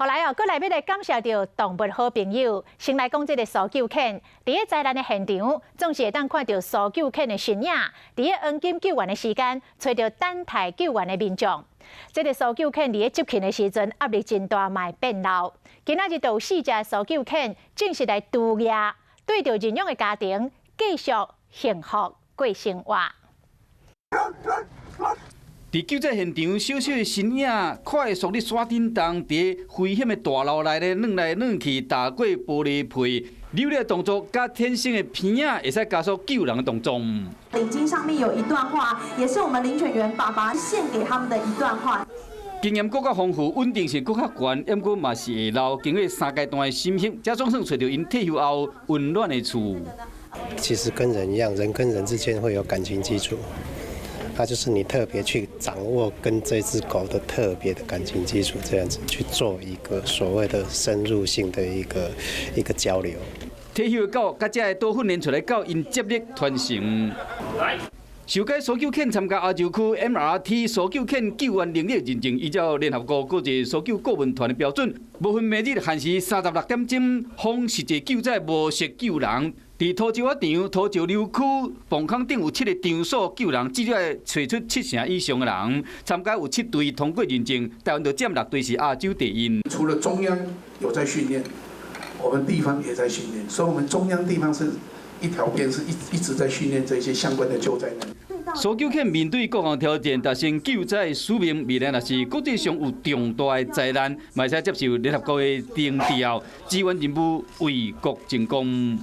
後來哦，閣來欲來感謝著動物好朋友，先來講這个搜救犬，佇咧災難的現場，總是會當看著搜救犬的身影，佇咧黃金救援的時間，揣著等待救援的民眾。這个搜救犬佇咧執勤的時陣，壓力真大，嘛會變老。今仔日就有四隻搜救犬正式來除夜，對著認養的家庭，繼續幸福過生活。佇救災現場，小小的身影快速咧徙振動，佇危險的大樓內咧，轉來轉去，踏過玻璃皮，扭的動作，佮天生的鼻仔會使加速救人的動作。領巾上面有一段話，也是我們領犬員爸爸獻給他們的一段話。經驗閣較豐富，穩定性閣較懸，毋過嘛是會老。經過三階段的審核，才總算揣著𪜶退休後溫暖的厝。其實跟人一樣，人跟人之間會有感情基礎。那就是你特別去掌握跟這隻狗的特別的感情基礎，這樣子去做一個所謂的深入性的一個交流。退休的狗，佮這个多訓練出來狗，𪜶接力傳承。首屆搜救犬參加亞洲區 MRT 搜救犬救援能力認證，依照聯合國國際搜救顧問團的標準，無分暝日限時36點鐘，訪實際救災模式救人。佇土石場、土石流區、崩空頂有七个場所救人，至少會揣出七成以上的人參加，有七隊通過認證，台灣就佔六隊是亞洲第一。除了中央有在訓練，我們地方也在訓練，所以我們中央地方是一條邊，是一直在訓練這些相關的救災能力。搜救犬面對各項挑戰，達成救災使命，未來若是國際上有重大的災難，嘛會使接受聯合國的徵調，支援任務，為國爭光。